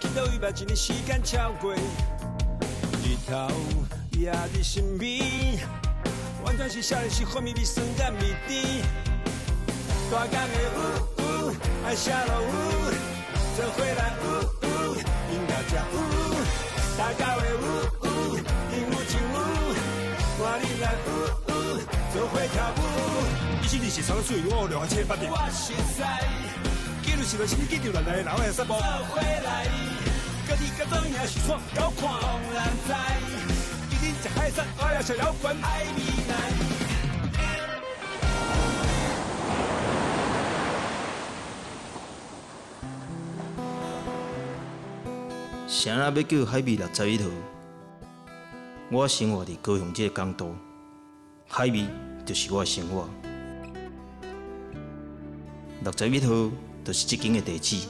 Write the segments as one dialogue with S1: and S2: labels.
S1: 去到伊捌一年时间超过，日头也伫身边，完全是少年时风味味酸佮味甜。大江的雾雾，爱写落雨，做伙来雾雾，音乐才有。大家的雾雾，因有情有，换你来雾雾，做伙跳舞。
S2: 124三水，我六七八点。
S1: 我实在，
S2: 记录是来是你记住来来老的节目。
S1: 做伙来，
S2: 家己甲做赢是创够看。
S1: 当然知，
S2: 今日食海产，我也食老悬。
S1: 爱未来。
S3: 啥人欲叫海味61号？我生活伫高雄这个港都，海味就是我的生活。61号就是这间的地址。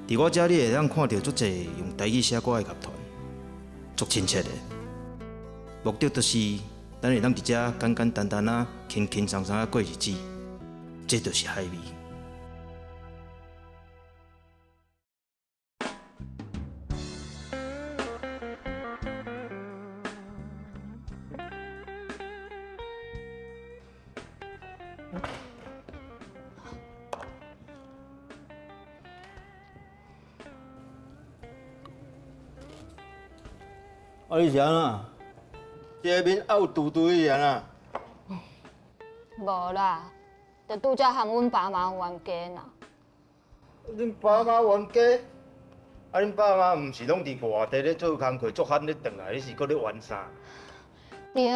S3: 伫我遮，你会当看著足济用台语写歌的乐团，足亲切的。目的就是咱会当伫遮简简单单仔、轻轻松松仔过日子，这就是海味。
S4: 啊！你是按怎？这个面漚嘟嘟的是按怎？
S5: 无啦，就拄才含阮爸妈冤家啦。
S4: 恁爸妈冤家？啊，恁爸妈毋是拢伫外地咧做工课，足罕咧转来，你是阁咧冤啥？
S5: 对，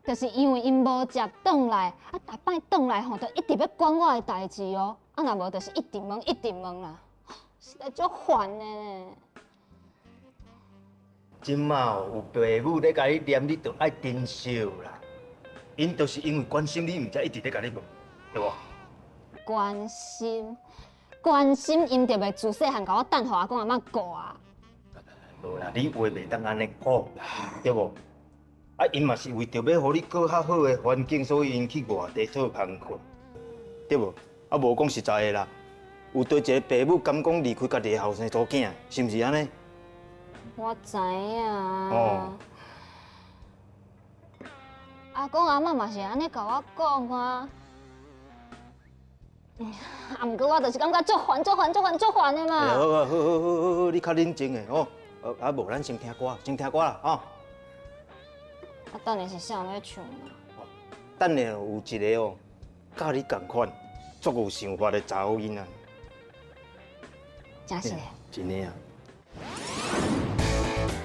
S5: 就是因为𪜶无接转来，啊，逐摆转来吼，就一直欲管我的代志哦，啊，若无就是一直问，一直问啦，实在足烦的呢。
S4: 这马有爸母咧共你念，你就爱珍惜啦。𪜶就是因为关心你，毋才一直咧共你问，对无？
S5: 关心，关心，𪜶就袂自细汉共我等予阿公阿嬷顾啊。
S4: 无啦，你话袂当按呢讲啦，对无？啊，𪜶嘛是为著欲予你过较好的环境，所以𪜶去外地做工课，对无？啊，无讲实在的啦，有佗一个爸母甘讲离开家己的后生查某囝，是毋是按呢？
S5: 我知影。
S4: 哦。
S5: 阿公阿嬷嘛是按呢共我讲啊。啊，毋过我就是感觉足烦、足烦、足烦、足烦的嘛。
S4: 好啊，好好好好好，你较冷静的哦。啊，无咱先听歌，先听歌啦，吼。
S5: 啊，等下是啥人欲唱啊？
S4: 等下有一个哦，佮你仝款，足有想法的查某囡仔。
S5: 真是的。
S4: 真的啊。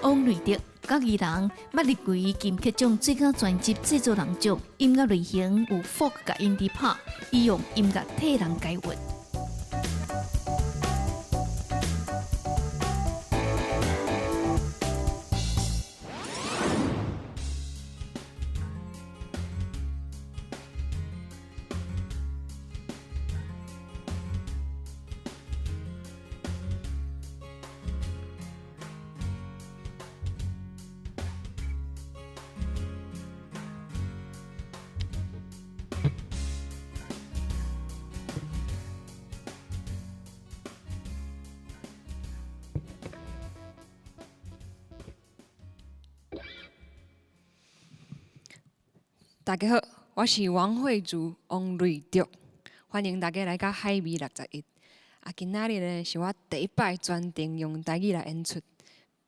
S6: 王瑞德，佮艺人捌入围金曲奖最佳专辑制作人奖，音乐类型有 folk 佮 indie pop，伊用音乐替人解郁。
S7: 大家好，我是王慧茹王瑞德，欢迎大家来到海味61。啊，今仔日呢是我第一摆全程用台语来演出。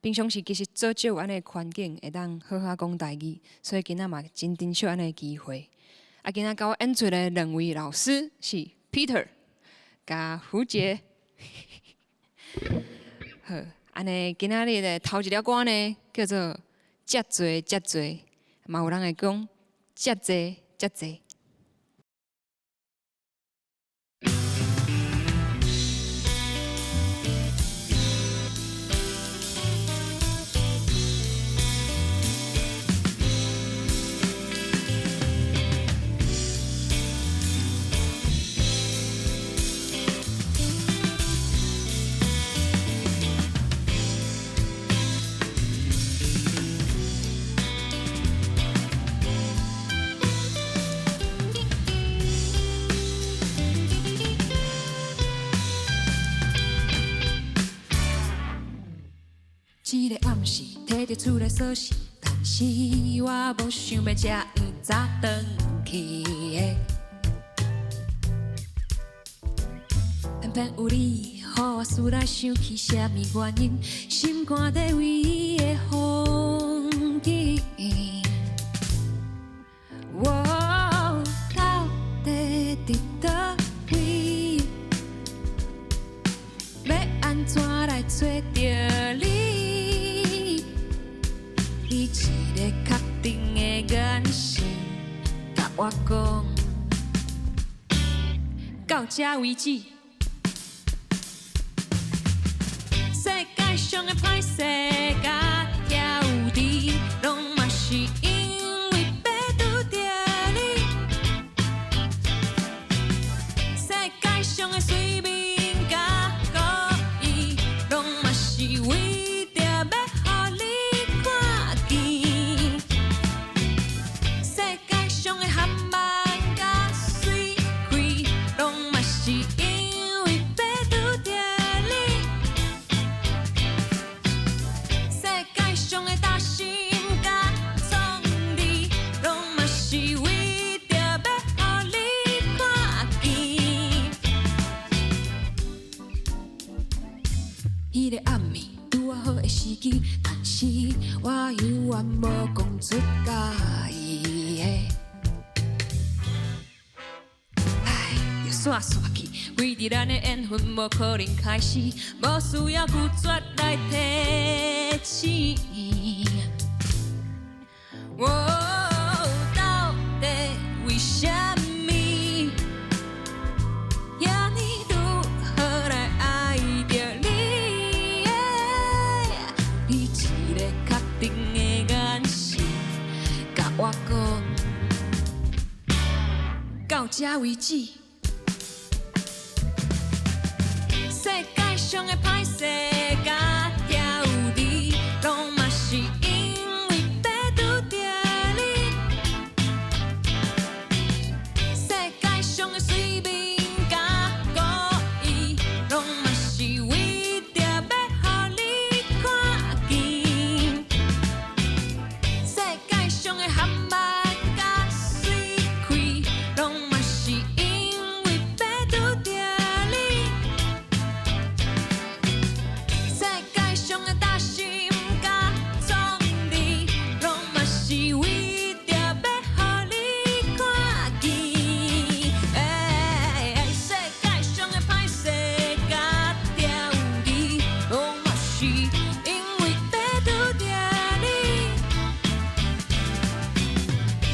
S7: 平常时其实做少有按呢环境会当好好讲台语，所以今仔嘛真珍惜按呢机会。啊，今仔佮我演出的两位老师是 Peter 佮胡杰。好，按呢今仔日的头一首歌呢叫做《遮济遮济》，嘛有人会讲。遮济遮济。著厝內鎖匙，但是我無想欲遮爾早轉去。偏偏有你，予我思來想去，啥物原因？心肝底唯一的風景。我到底佇佗位？欲按怎來揣著你？你一个確定的眼神，共我講，到這為止。世界上的歹勢佮挑戰，攏嘛是因為欲拄著你。世界上的隨便佮故意，攏嘛是為著欲予你看見。世界上的含慢佮水氣，攏嘛是因為欲拄著你。世界上的擔心佮創意，攏嘛是為著欲予你看見。彼个暗暝拄仔好的時機，但是我猶原無講出佮意的。唉，著散散去，規日咱的緣分無可能開始，無需要拒絕來提醒。哦，到底為啥物遐爾拄好來愛著你？你一个確定的眼神，共我講，到這為止。世界上的歹勢佮挑戰，攏嘛是因為欲拄著你。世界上的隨便佮故意，攏嘛是為著欲予你看見。世界上的含慢佮水氣，攏嘛是因為欲拄著你。世界上的擔心佮創意，攏嘛是為著欲予你看見。世界上的歹勢佮挑戰，攏嘛是因為欲拄著你。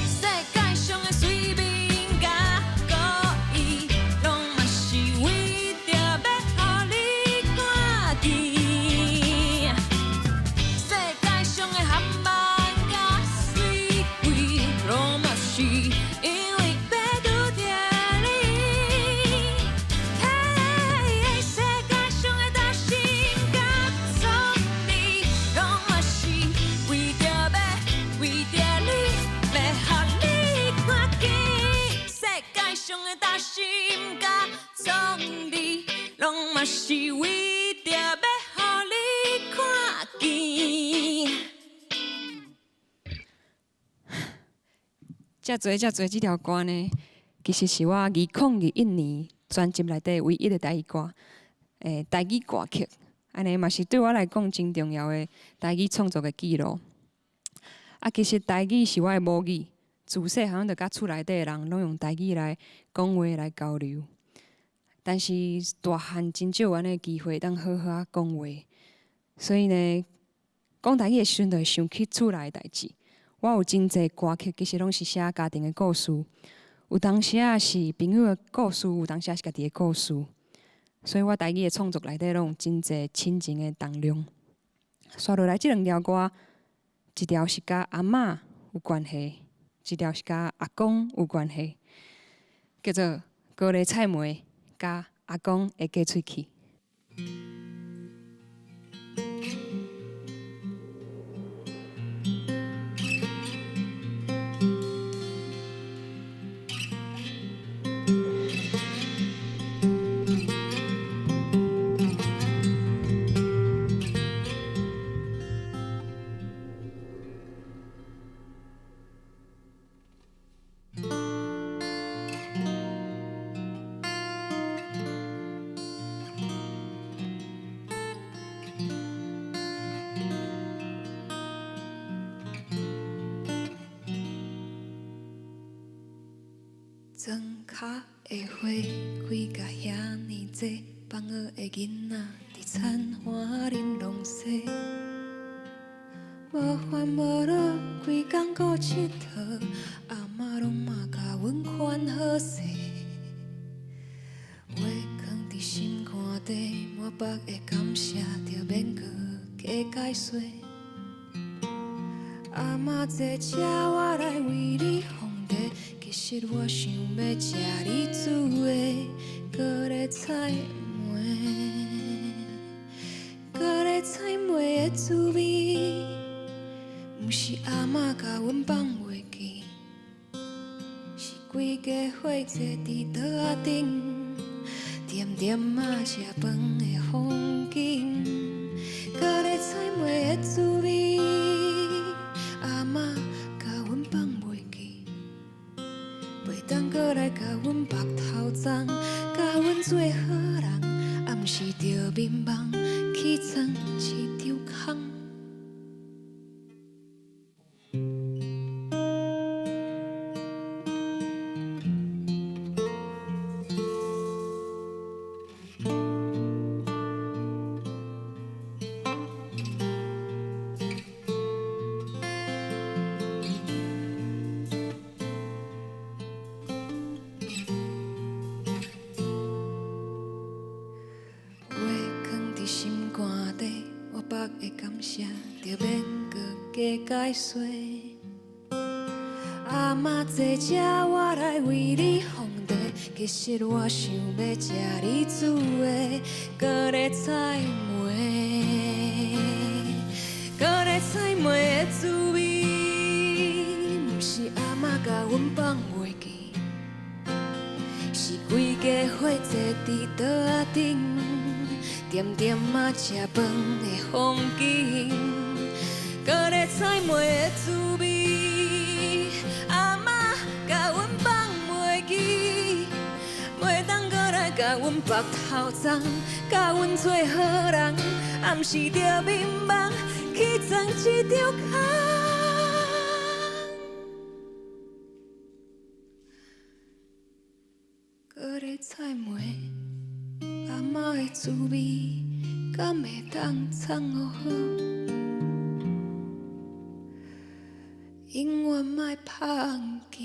S7: 世界上的隨便佮故意，攏嘛是為著欲予你看見。世界上的含慢佮水氣，攏嘛是因為欲拄著你。世界上的擔心佮創意，攏嘛是為著欲為著你，欲予你看見。世界上的擔心佮創意，攏嘛是為著欲予你看見。遮濟遮濟這條歌呢，其實是我2021年專輯內底唯一的台語歌，台語歌曲，按呢嘛是對我來講真重要的台語創作的記錄。啊，其實台語是我的母語，自細漢就佮厝內底的人攏用台語來講話來交流。但是大漢真少有按呢機會當好好仔講話，所以呢，講台語的時陣就會想起厝內的代誌。我有真濟歌曲，其實攏是寫家庭的故事，有當時仔是朋友的故事，有當時仔是家己的故事。所以我台語的創作內底攏有真濟親情的重量。紲落來這兩條歌，一條是佮阿嬤有關係，一條是佮阿公有關係，叫做高麗菜梅佮阿公的假喙齒。庄跤的花开甲遐尔济，放学的囡仔伫田岸啉龙西。无烦无恼，规工顾𨑨迌，阿嬷拢嘛共阮牵好势。话囥伫心肝底，满腹的感谢，就免阁加解说。阿嬷坐车，我来为你奉茶。其实我想欲食你煮的高丽菜糜，高丽菜糜的滋味，毋是阿嬷共阮放袂记，是规家伙坐伫桌仔顶，恬恬仔食饭的风景。高丽菜糜的滋味，阿嬷共阮放袂记，袂当阁来共阮白头鬃，共阮做好人，啊毋是著眠梦去藏一张空。话囥伫心肝底，我腹的感谢，就免阁加解说。阿嬷坐这，我来为你奉茶。其实我想欲食你煮的高丽菜糜，高丽菜糜的滋味，毋是阿嬷共阮放袂记，是规家伙坐伫桌仔顶，恬恬仔食饭的风景。高丽菜糜的滋味，阿嬷共阮放袂记，袂当阁来共阮白头鬃，共阮做好人，啊毋是著眠梦去藏一张空。高丽菜糜，阿嬷的滋味，敢会当藏予好？永远莫放弃。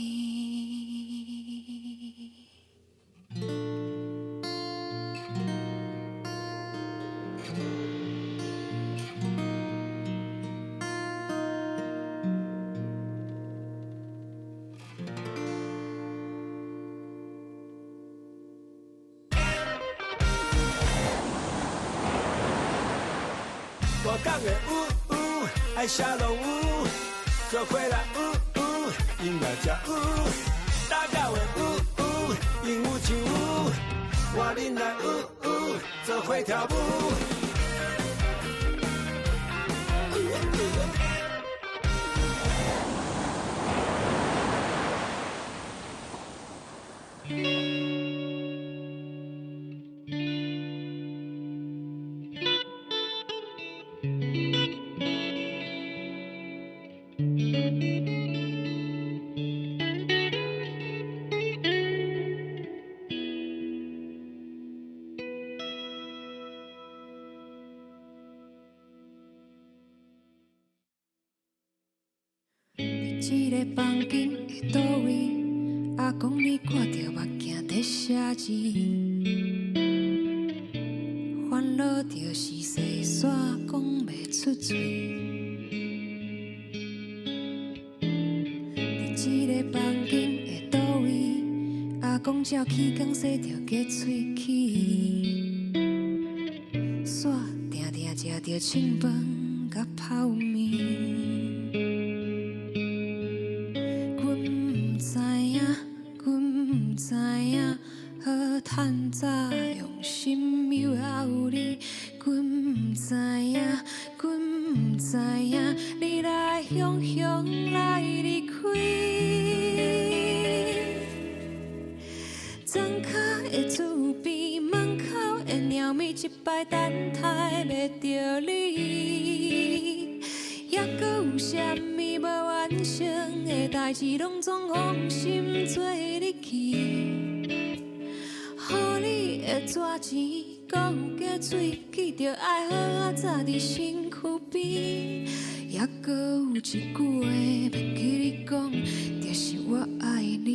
S1: 大港的有有，爱啥拢有，做伙来有有，音乐才有。大家的有有，应有尽有，我恁来有有，做伙跳舞。
S7: 这个房间的佗位，阿公你挂著目镜伫写字，烦恼就是细线讲袂出嘴。伫这个房间的佗位，阿公照起工洗著假喙齿，煞定定食著清饭佮泡面。知影好趁早用心又还有你，阮毋知影，阮毋知影，你来雄雄来离开。庄跤的厝边，门口的猫咪，这摆等待袂著你，犹阁有啥物无完成的代志，拢总放心做你去。
S8: 去。予你的纸钱，阁有加喙，记著爱好仔扎伫身躯边。犹阁有一句话袂记你讲，就是我爱你。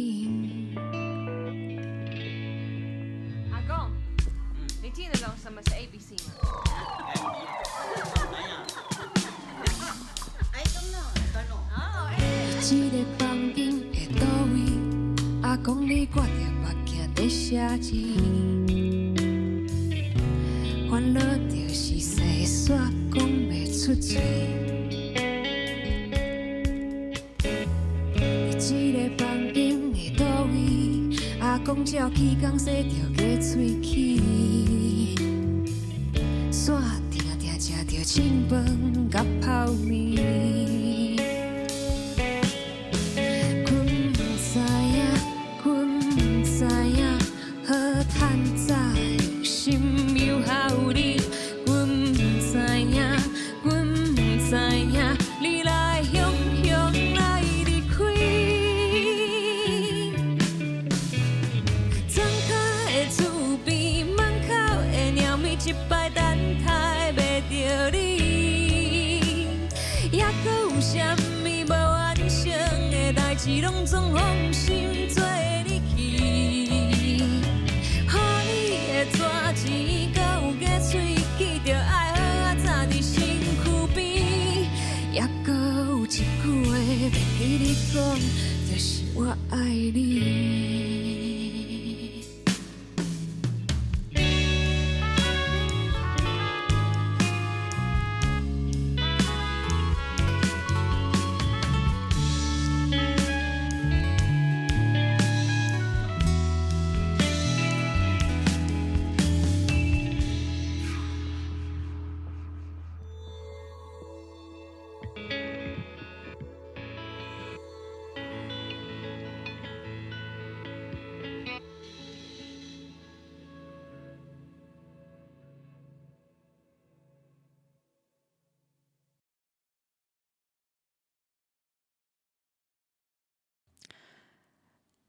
S7: 阿公，你聽得懂什麼是 A B C 嗎？
S8: 這个房間的佗位，阿公你掛著目鏡在寫字，煩惱就是细煞講袂出嘴。這个房間的佗位，阿公照起工洗著假喙齿，煞定定食著凊饭佮泡麵。阮毋知影，阮毋知影，好趁早用心又孝你。阮毋知影，阮毋知影，你来雄雄來離開。庄跤的厝邊，門口的貓咪，一擺等待袂著你。猶閣有啥物無完成的代誌，攏總放心做你去。予你的紙錢，閣有假喙，記著愛好仔紮佇身軀邊。猶閣有一句話袂記你講，就是我愛你。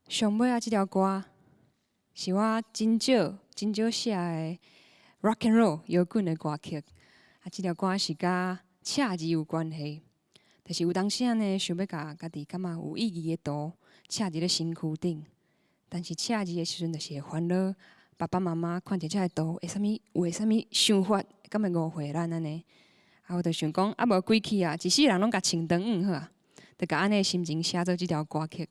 S7: 上尾仔這條歌是我真少真少寫的 rock and roll 搖滾的歌曲。啊，這條歌是佮赤字有關係，就是有當時仔呢，想欲共家己感覺有意義的圖刺佇咧身軀頂，但是刺字的時陣，就是會煩惱爸爸媽媽看著這个圖會啥物有啥物想法，敢會誤會咱按呢？啊，我就想講，啊無鬼去啊，一世人攏共穿長遠好啊，就共按呢心情寫做這條歌曲。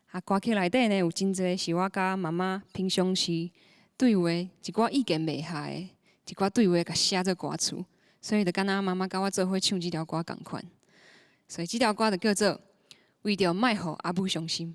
S7: 啊，歌曲內底呢有真濟是我佮媽媽平常時對話一寡意見袂合的一寡對話，共寫做歌詞，所以就敢若媽媽佮我做伙唱這條歌仝款。所以這條歌就叫做《為著莫予阿母傷心》。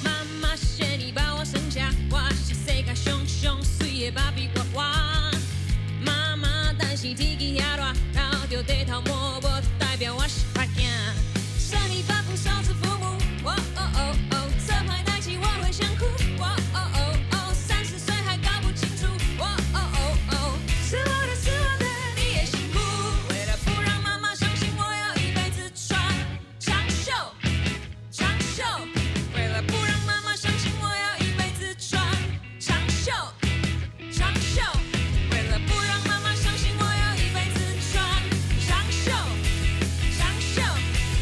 S8: 媽媽，謝謝你把我生下，我是世界上上媠的芭比娃娃。媽媽，但是天氣遐熱，流著地頭毛，無代表我是歹囝。生理發膚受之父母，哦哦哦哦，這歹代誌我會想哭，哦哦哦哦，30歲還搞不清楚，哦哦哦哦，是我的，是我的，你也辛苦。為了不讓媽媽傷心，我要一輩子穿長袖，長袖。為了不讓媽媽傷心，我要一輩子穿長袖，長袖。為了不讓媽媽傷心，我要一輩子穿長袖，長袖。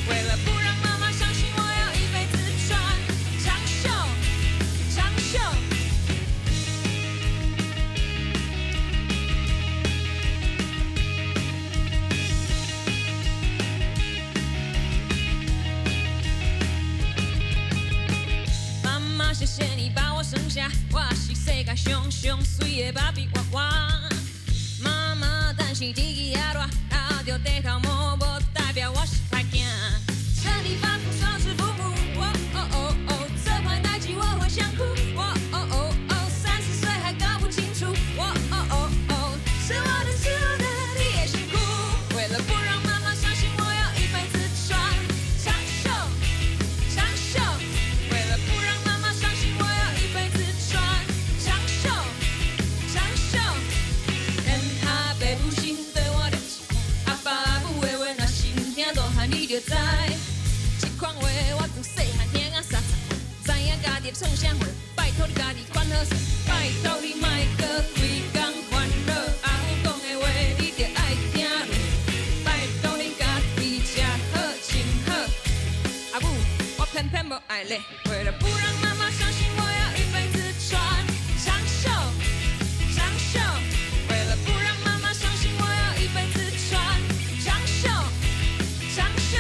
S8: 為了不讓媽媽傷心，我要一輩子穿長袖，長袖。媽媽，謝謝你把我生下，我是世界上上媠的芭比娃娃。媽媽，但是天氣遐熱，流著地頭毛，無代表我是歹囝。生理發膚受之父母，哦哦哦哦，這歹代誌我會想哭，哦哦哦哦，30歲還搞不清楚，哦哦哦哦，是我的，是我的，你也辛苦。為了不讓媽媽傷心，我要一輩子穿長袖，長袖。為了不讓媽媽傷心，拜託你莫閣規工煩惱，阿母講的話你著愛聽。拜託你家己食好穿好。阿母，我偏偏無愛咧，為了不讓媽媽傷心，我要一輩子穿長袖長袖。為了不讓媽媽傷心，我要一輩子穿長袖長袖。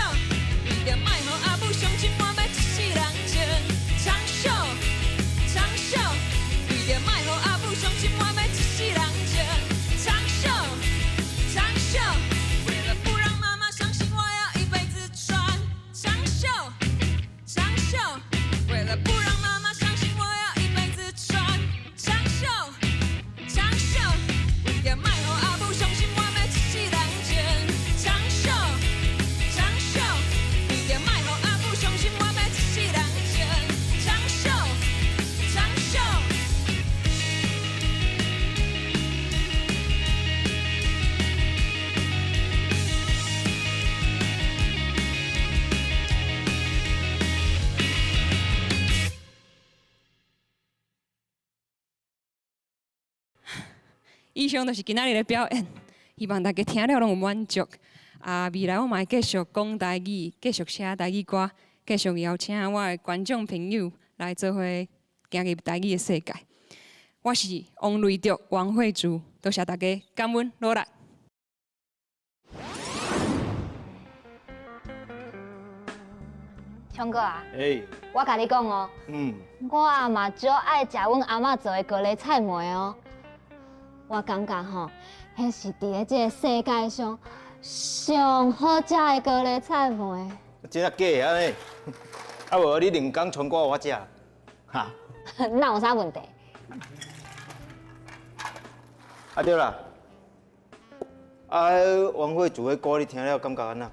S8: 為著莫予阿母傷心，我欲一世人穿長袖長袖。為著莫予阿母傷心，我欲一世人穿長袖長袖。為了不讓媽媽傷心，我要一輩子穿長袖長袖。為了不讓媽媽傷心，我要一輩子穿長袖長袖。為著莫予阿母傷心，我欲一世人穿長袖長袖。為著莫予阿母傷心，我欲一世人穿長袖長袖。
S7: 以上就是今仔日的表演，希望大家聽了攏有滿足。啊，未來我嘛會繼續講台語，繼續寫台語歌，繼續邀請我的觀眾朋友來做伙行入台語的世界。我是王瑞卓、王慧珠，多謝大家，感恩努力。
S5: 聰哥啊，
S4: 欸，
S5: 我共你講哦，我嘛足愛食阮阿嬤做的高麗菜糜哦。我感覺吼，彼是佇咧這個世界上上好食的高麗菜糜。
S4: 真啊假的按呢？啊無你兩工傳歌予我食，哈？
S5: 那有啥問題？
S4: 啊對啦，啊王慧珠的歌你聽了感覺按怎？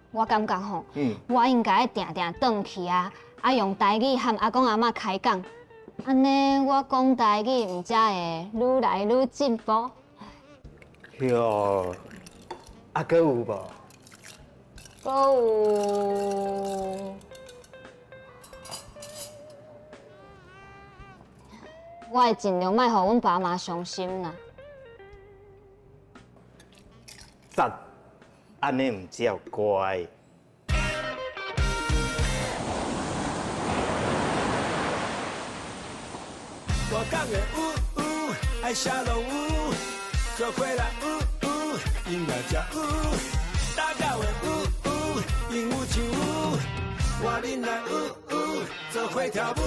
S5: 我感覺吼，我應該定定轉去啊，啊用台語和阿公阿嬤開講，按呢我講台語毋才會愈來愈進步。
S4: 喲，啊閣有無？
S5: 閣有，我會盡量莫予阮爸媽傷心啦。
S4: 讚，按呢毋才乖。
S1: 大港的有有，愛啥攏有，做伙來有有，音樂才有，打狗的有有，應有盡有，我恁來有有，做伙跳舞。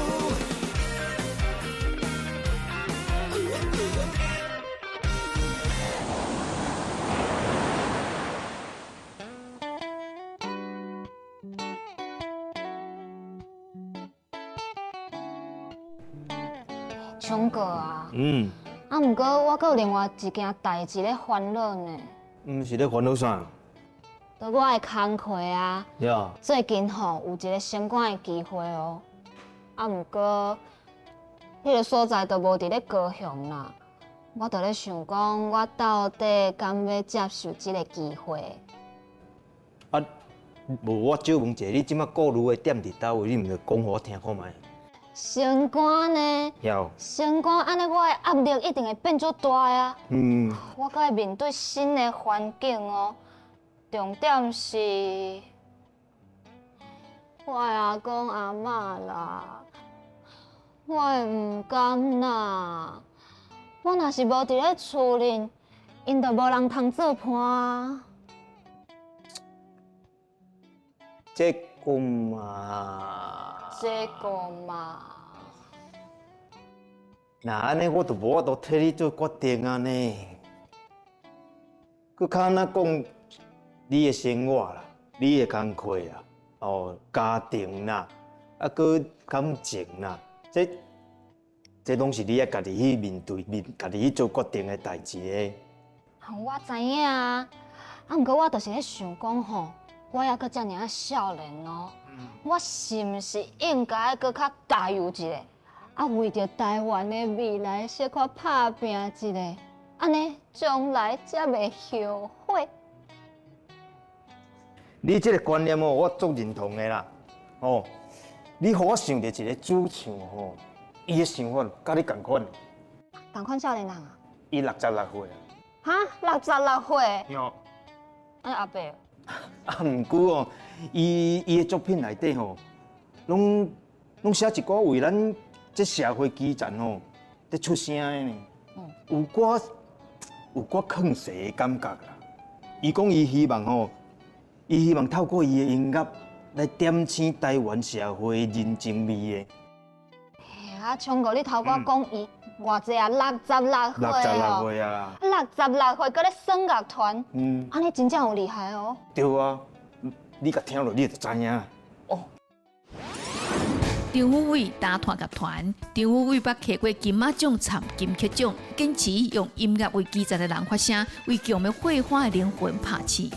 S5: 聰哥啊，啊，毋過我閣有另外一件代誌咧煩惱呢。
S4: 毋是咧煩惱啥？
S5: 就我的工課啊，最近吼有一個升官的機會哦。啊，毋過彼個所在都無佇咧高雄啦。我就咧想講，我到底敢欲接受這個機會？
S4: 啊，無我借問一下，你這馬顧慮的點佇佗位？你毋著講予我聽看覓？
S5: 升官呢？升官按呢，我的壓力一定會變足大啊！我閣愛面對新的環境哦。重點是，我的阿公阿嬤啦，我會毋甘啦。我若是無佇咧厝裡，𪜶就無人通做伴啊。
S4: 這個嘛，
S5: 這個嘛。
S4: 若按呢，我就無法度替你做決定啊呢。閣較按怎講，你的生活啦，你的工課啦，哦，家庭啦，啊，閣感情啦，這這攏是你愛家己去面對、面家己去做決定的代誌的。
S5: 我知影啊，啊，毋過我就是咧想講吼，我猶閣遮爾仔少年哦，我是毋是應該閣較加油一下？啊，為著台灣的未來，小可拍拚一下，按呢將來才袂後悔。
S4: 你這個觀念哦，我足認同的啦。哦，你予我想著一個主唱吼，伊的想法佮你仝款。
S5: 仝款少年人啊？
S4: 伊66歲啊。
S5: 哈，66歲？
S4: 對。
S5: 啊，阿伯。
S4: 啊，毋過哦，伊的作品內底吼，攏寫一寡為咱這社會基層吼，佇出聲的呢。有寡勸世的感覺啦。伊講伊希望吼，伊希望透過伊的音樂來點醒台灣社會人情味的。
S5: 嘿啊，聰哥，你頭拄講伊偌濟啊？66歲
S4: 六十六歲啊！
S5: 六十六歲，閣咧耍樂團，按呢真正有厲害哦。
S4: 對啊，你共聽落，你就知影。哦。
S6: 張宇偉打團樂團，張宇偉捌摕過金馬獎參金曲獎，堅持用音樂為基層的人發聲，為強欲火花的靈魂拍氣。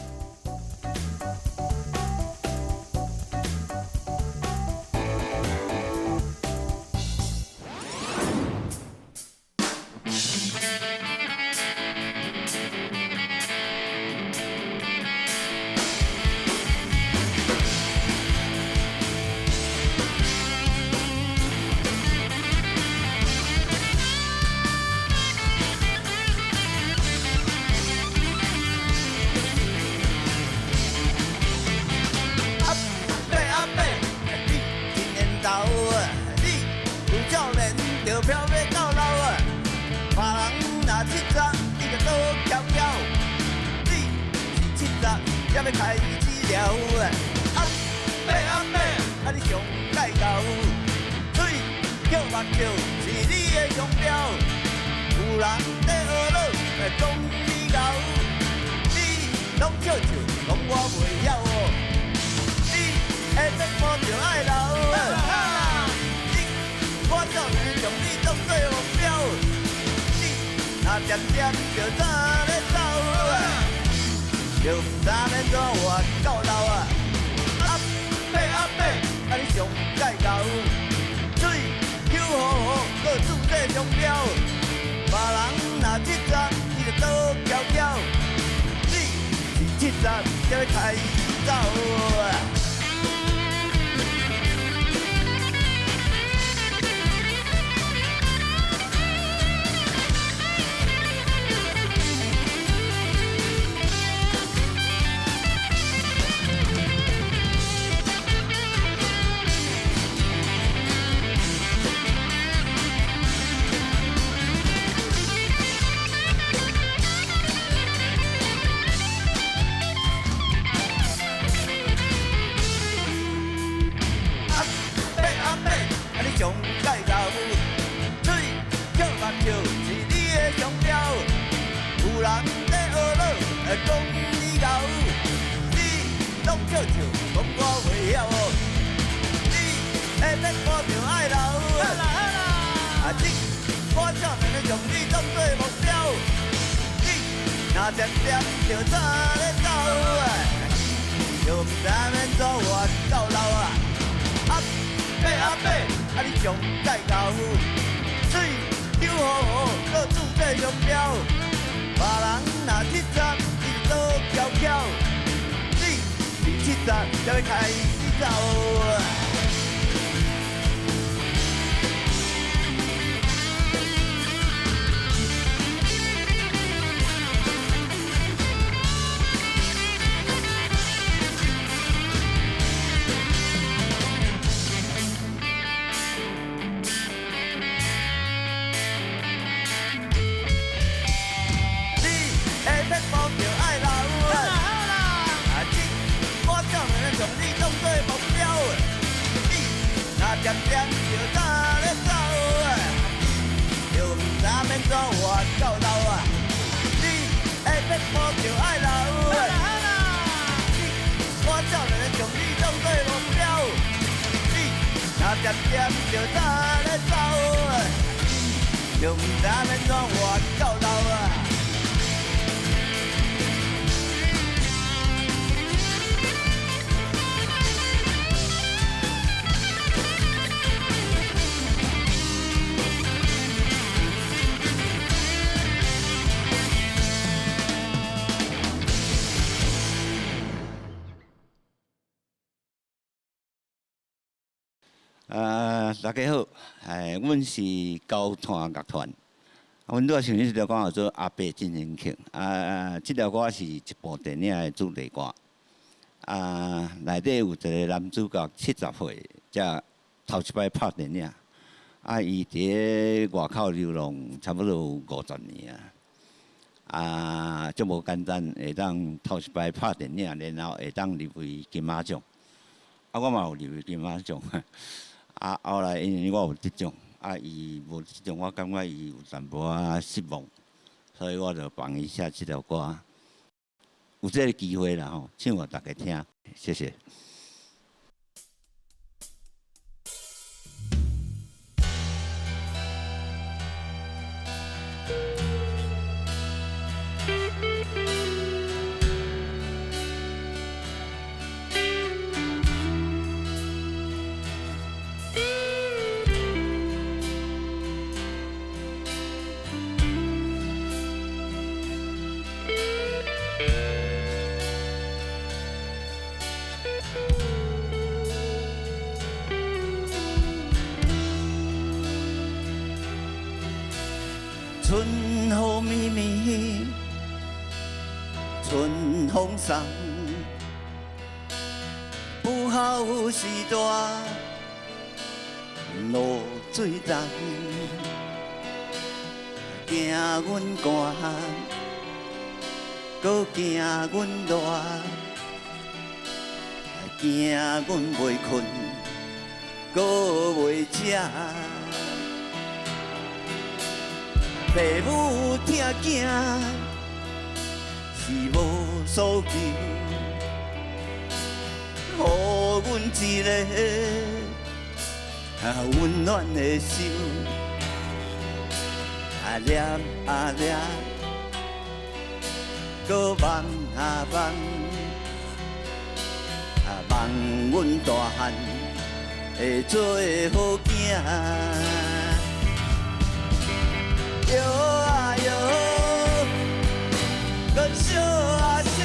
S9: 大家好，阮是高炭乐团。阮拄仔唱这条歌叫做《阿伯进行曲》。啊，这条歌是一部电影的主题歌。啊，内底有一个男主角70岁，才头一摆拍电影。啊，伊伫咧外口流浪差不多有50年啊。啊，足无简单，会当头一摆拍电影，然后会当入围金马奖。啊，我嘛有入围金马奖。啊，后来因为我有得奖，啊，伊无得奖，我感觉伊有淡薄仔失望，所以我就帮伊写这条歌。有这个机会啦吼，唱予大家听，谢谢。
S10: 春雨绵绵，春风送，不孝时代，露水重，惊阮寒，阁惊阮热，惊阮袂睏，阁袂食。爸母疼囝是无所求，予阮一个温暖的手，啊念啊念，阁望啊望，啊望阮大汉会做好囝。摇啊摇，阁烧啊烧，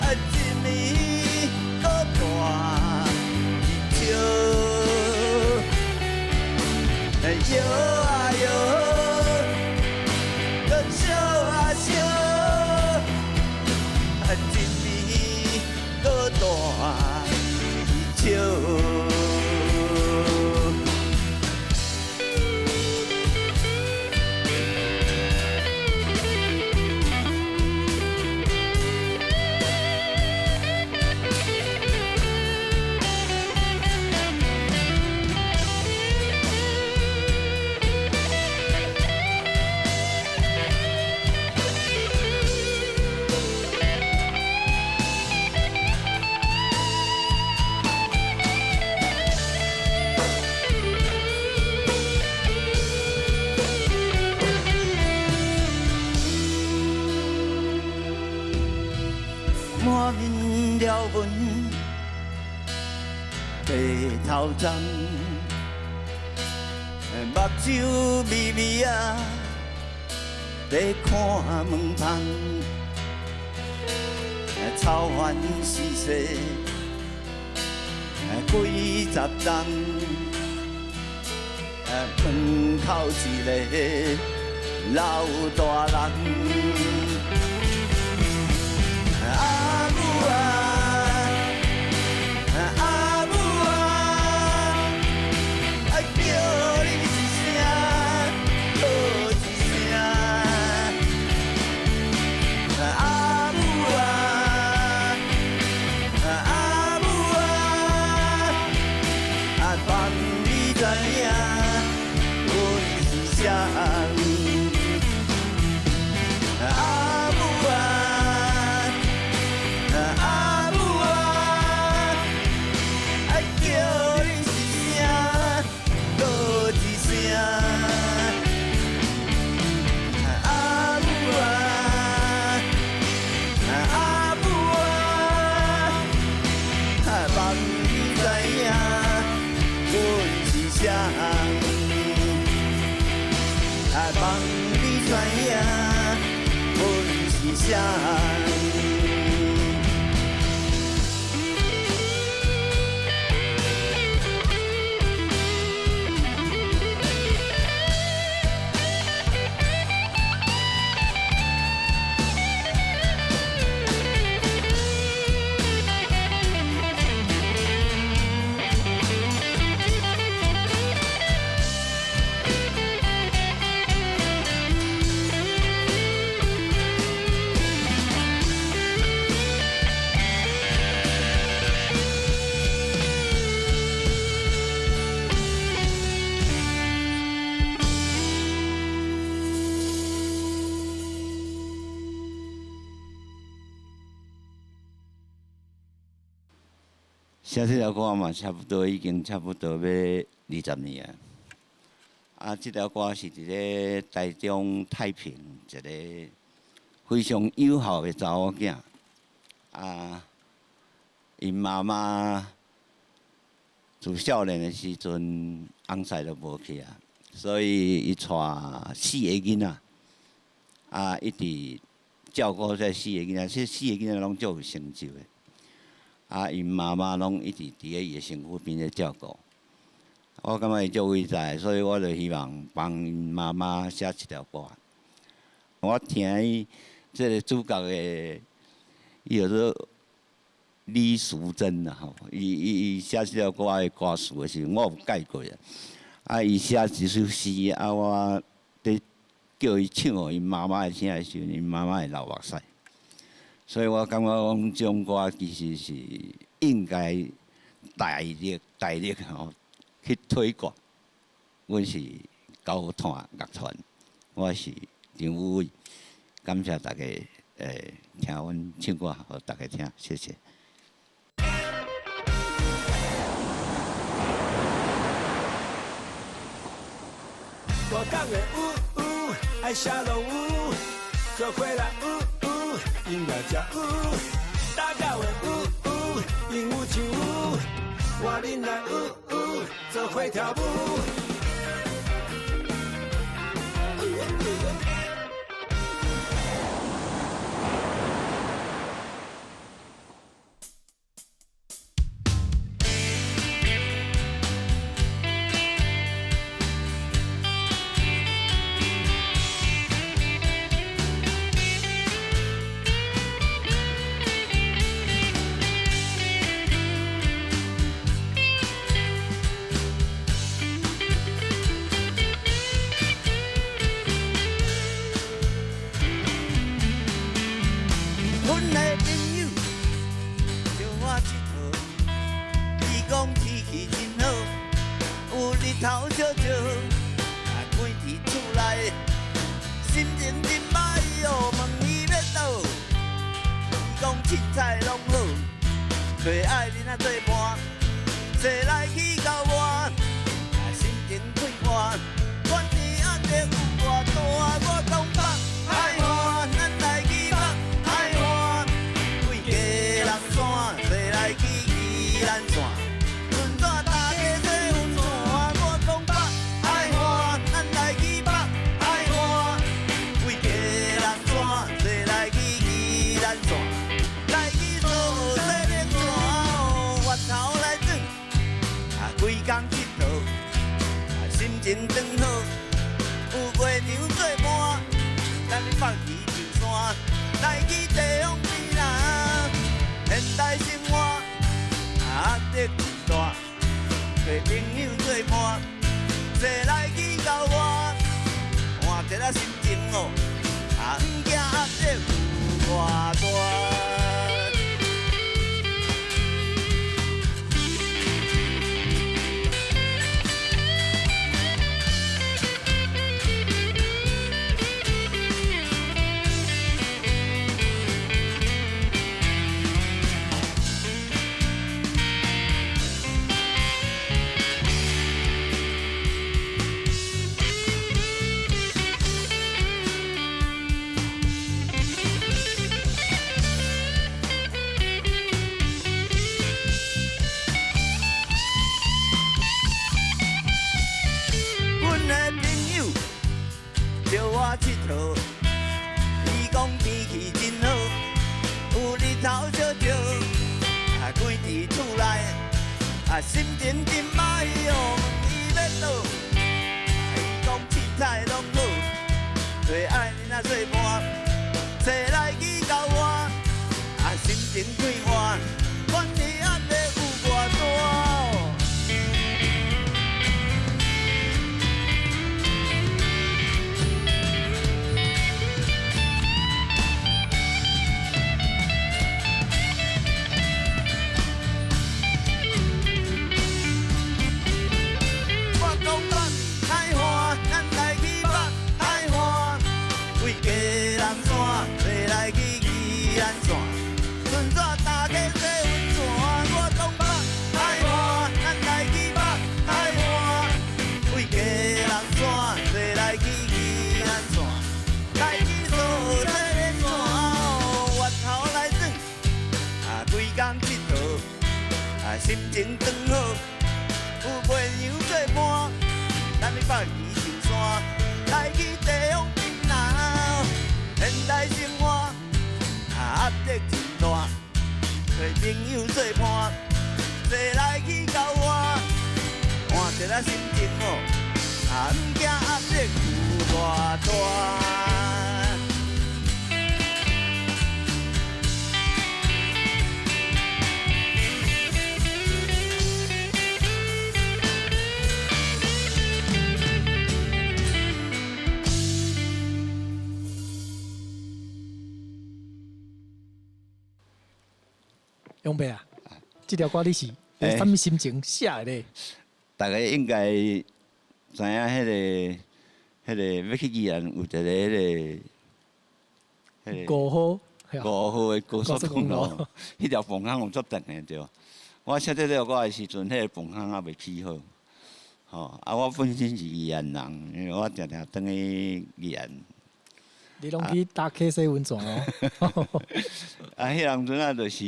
S10: 啊一暝阁大一笑。摇啊摇，阁烧啊烧，啊一暝阁大一笑。满面条纹，白头鬃，目睭微微啊，在看门旁，草原四季几十冬，门口一个老大人。阿母啊，阿母啊，啊叫你一声，好一声。阿母啊，阿母啊，啊望你知影，阮是谁？阿母啊。阿母啊，啊叫你一声，阁一声。阿母啊，阿母啊，啊望你知影，阮是谁？啊望你知影，阮是谁？
S9: 写這條歌嘛，差不多已經差不多要20年啊。啊，這條歌是佇咧台中太平一個非常友好的查某囝。啊，𪜶媽媽自少年的時陣，翁婿就無去啊，所以伊帶四个囡仔，啊，一直照顧這四個囡仔，這四個囡仔攏足有成就的。啊，𪜶媽媽攏一直佇咧伊的身軀邊咧照顧。我感覺伊足偉大，所以我就希望幫𪜶媽媽寫一條歌。我聽伊這个主角的，伊叫做李淑珍啦吼，伊寫這條歌的歌詞的時陣，我有改過啊。啊，伊寫一首詩，啊，我佇叫伊唱予𪜶媽媽會聽的時陣，𪜶媽媽會流目屎。所以我感覺講，這種歌其實是應該大力大力吼去推廣。阮是高炭樂團，我是張宇偉，感謝大家聽阮唱歌，予大家聽，謝謝。
S1: 我講的有有，愛啥攏有，做伙來有有，音樂才有，打狗的有有，應有盡有，換恁來有有，做伙跳舞。
S10: 阮的朋友招我𨑨迌，伊講天氣真好，有日頭照照，啊，關佇厝內，心情真歹哦。問伊欲倒，伊講凊彩攏好，最愛恁仔做伴，坐來去到外，啊，心情快活，管伊壓力有偌大，我講北海岸，咱來去北海岸。基隆山，坐來去宜蘭線，阵怎大家做温泉？我講北海岸，咱來去北海岸。為基隆山，坐來去宜蘭線，來去趖洗冷泉，源頭來轉，啊，規工𨑨迌，啊，心情轉好，有月娘做伴，咱放棄上山，來去地方邊啦。現代生活壓力真大，找朋友做伴，坐來去到外，換一下心情哦，啊，毋驚壓力有偌大。阮的朋友招我𨑨迌，伊講天氣真好，有日頭照照，啊，關佇厝內，啊，心情真歹哦。問伊欲倒，伊講凊彩攏好，最愛恁仔做伴，坐來去到外，啊，心情快活，管伊壓力有偌大。我講北海岸，咱來去北海岸，為基心情转好，有朋友做伴，咱去北宜上山，来去地方槟榔。现代生活压力真大，找朋友做伴，坐来去交换，换一下心情哦，毋惊压力有偌大。
S11: 杨伯啊，这条歌你是啥物心情写的咧？
S9: 大家应该知影彼个欲去宜兰有一个彼个
S11: 五号
S9: 五号的高速公路，彼条崩坑有足长的对。我写这条歌的时阵，彼个崩坑犹未起好。吼，啊，我本身是宜兰人，因为我定定转去宜兰。
S11: 你拢去打溪洗温泉哦？
S9: 啊，彼当阵啊，就是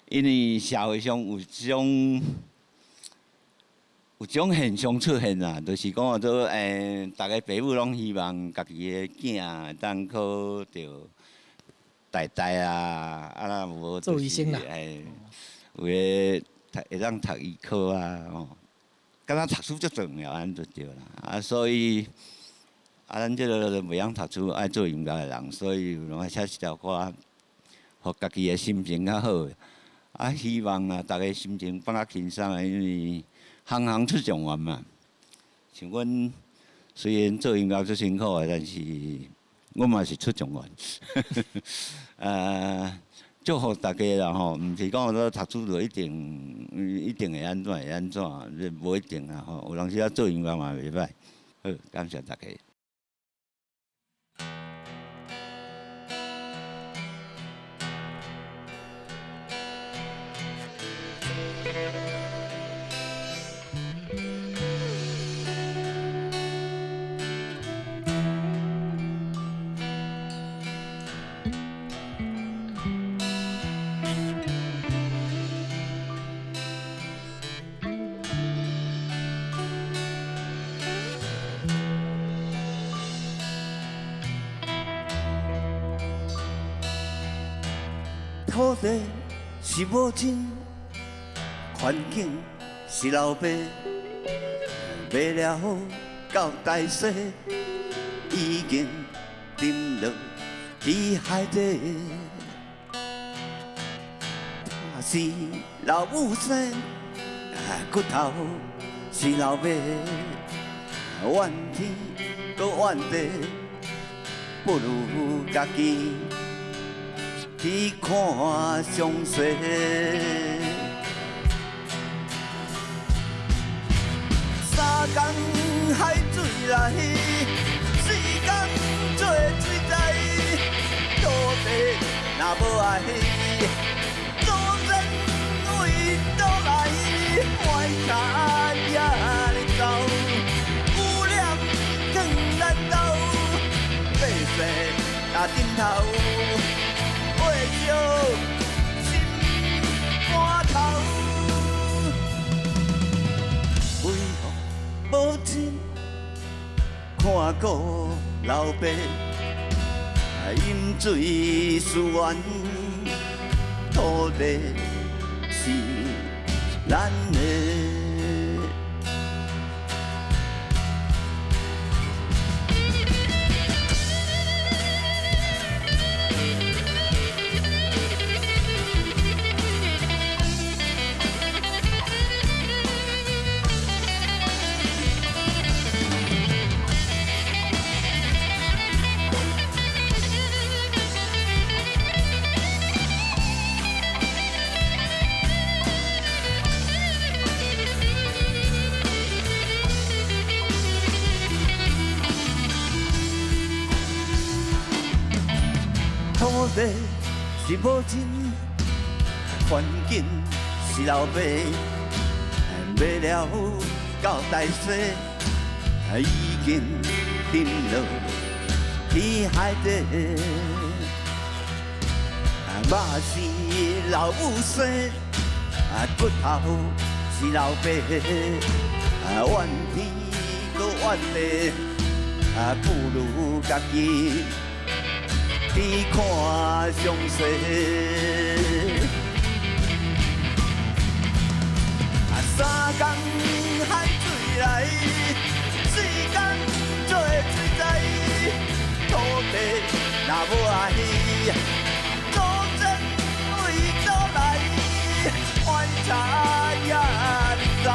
S9: 因为社会上有种现象出现啦，就是讲做逐个爸母拢希望家己的囝会当考著台大啊，啊若无
S11: 做医生啦，
S9: 有的读会当读医科啊，吼，敢若读书足重要，按呢就对啦。啊，所以啊，咱这个袂晓读书，爱做音乐的人，所以拢爱写一条歌，予家己的心情较好。啊，希望啊，逐家心情放较轻松啊，因为行行出状元嘛。像阮虽然做音乐足辛苦的，但是我嘛是出状元。祝福大家啦吼，毋是讲说读书就一定一定会按怎会按怎，这无一定啦吼。有当时啊做音乐嘛袂歹。好，感谢大家。
S10: 土地是母亲，环境是老爸，卖了到大细，已经沉落去海底。我是老母生，骨头是老爸，怨天阁怨地，不如家己去看详细。三江海水来，四江做水灾，土地若无爱，祖先为倒来？莫卡遐呢走，污染藏咱兜，百姓若枕头。心肝头，为予母亲看顾老爸，饮水思源，土地是咱的。土地是母亲，环境是老爸，卖了到大细，已经沉落去海底。肉是老母生，骨頭是老爸，怨天閣怨地，不如家己比看詳細。三江海水來，世間做水災，土地若無愛，祖先為倒來？怨茶也日走，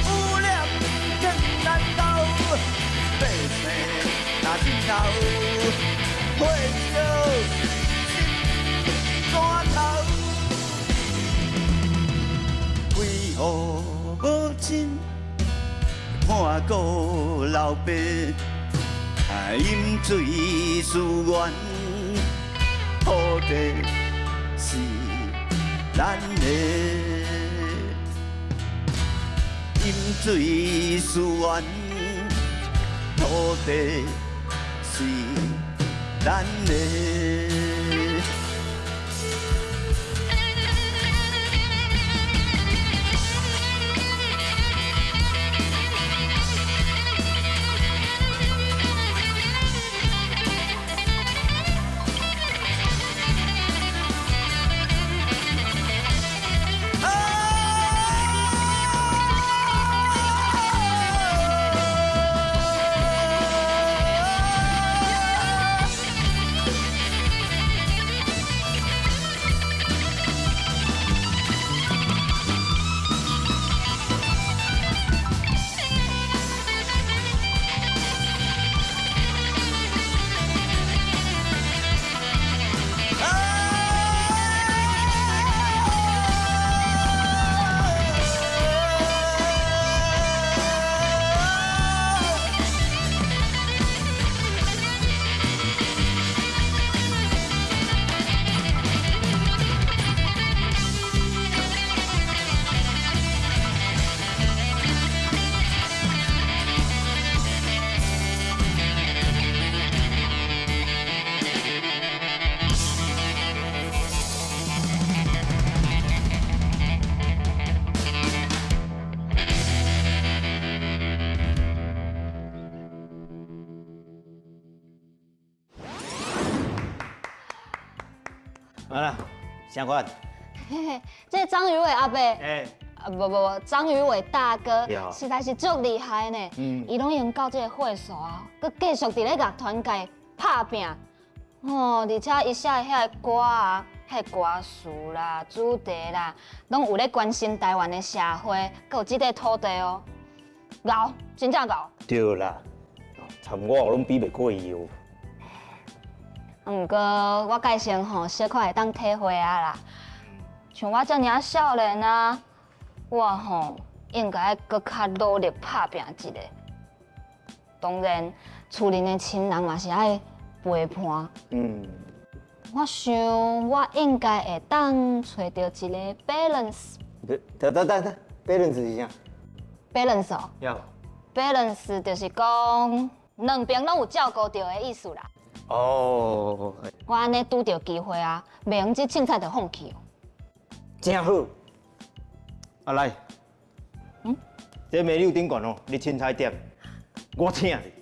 S10: 有念天難逃，百姓若真老，火燒心肝頭。為何母親看顧老爸，飲水思源，土地是咱的。飲水思源，土地是咱的。
S4: 好啦，啥款？
S5: 嘿嘿，這張宇偉阿伯，啊無無無，張宇偉大哥實在是足厲害呢。伊攏用到這個會所啊，閣繼續佇咧樂團界拍拚。哦，而且伊寫的遐个歌啊，彼个歌詞啦、主題啦，攏有咧關心台灣的社會，閣有這塊土地哦。𠢕，真正𠢕。
S4: 對啦，參我攏比袂過伊哦。
S5: 毋過我蓋先吼，小可會當體會啊啦。像我遮爾仔少年啊，我吼應該閣較努力拍拚一下。當然，厝裡的親人嘛是愛陪伴。我想我應該會當揣著一個 balance。
S4: 等等等等，balance 是啥
S5: ？balance 哦。balance 就是講兩邊攏有照顧著的意思啦。
S4: 哦，
S5: 我按呢拄著機會啊，袂用這凊彩就放棄哦。
S4: 真好。啊來，這美女頂懸哦，你凊彩點，我請你。